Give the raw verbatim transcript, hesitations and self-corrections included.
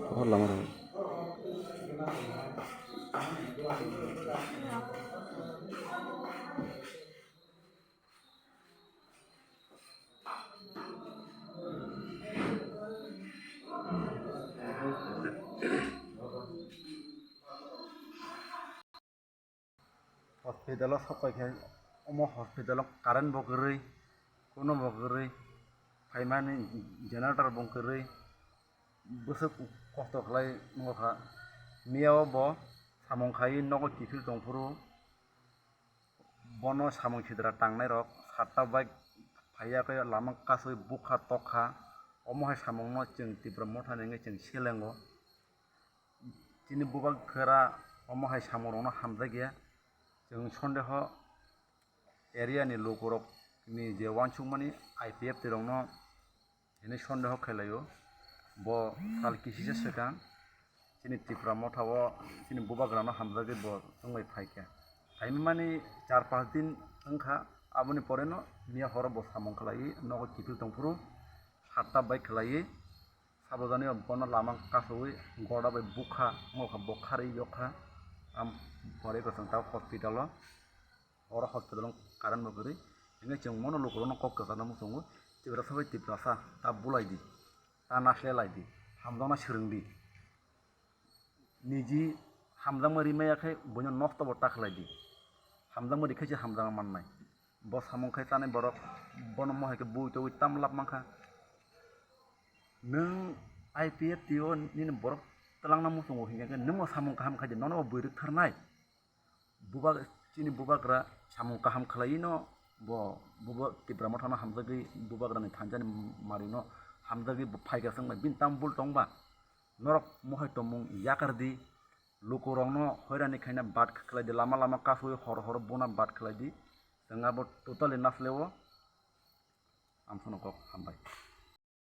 Hor lama rw. Hospital o sok pai khe, omo hospital o current bo kwrwi, kuno bo kwrwi, phaimani generator bo kwrwi, bwswk kosto khlai nukha. Miya o bo samung khai nogo kiphil tongphuru, bono samung sidra tangnai rok satta bike phaiya khe lama kasui bukha tokha, omo hai samung no chwng Tipra Motha ni wngwi chwng selengo. Chini bubak kwra omo hai samung rok no hamjakya. Chwng sondeho area ni lukurok ni je uansukmani I P F T rok no hwnwi sondeho khlai laio. Bo sal kisisa swkang chini Tipra Motha o chini bubagra no hamjagwi bo chwngbai phaikha. Phaimani char panch din wngkha, aboni pore no miya horo bo samung khlaiwi nogo kiphil tongphuru satta bai khlaiwi. Sabo jani bono lama kasowi goda bai bukha, wngkha bo kharwi yokha. Am pore kwchwng ta hospital o, oro hospital o current bo kwrwi. Hwnwi chwng mono lukurokno kok kwcharno muchungo, Tiprasa bai Tiprasa ta bulai di, ta nasle lai di, hamjakna swrwng di. Niji hamjakma rimaya khe buino nosto bo ta khlai di. Hamjakma rikhe se hamjakma mannai. Bo samung khai tanai borok bono mohai khe bui togwi tam lab mankha. Nwng I P F T o nini borok twlangna muchungo hinkhe nwngbo samung kaham khai di, nono bo bui rwktharnai. Bubak, chini bubagra samung kaham khlaiwi no bo, bubo Tipra Motha no hamjagwi bubagra ni thansa ni mari no hamjagwi bo phaikha swngbai bini tam bul tongba. Norok mohai tongmung yakar di, lukurokno hoirani khaina bad khlai di, lama lama kasui hor hor bona bad khlai di, chwng abo totally nasleo. Amsono kok hambai.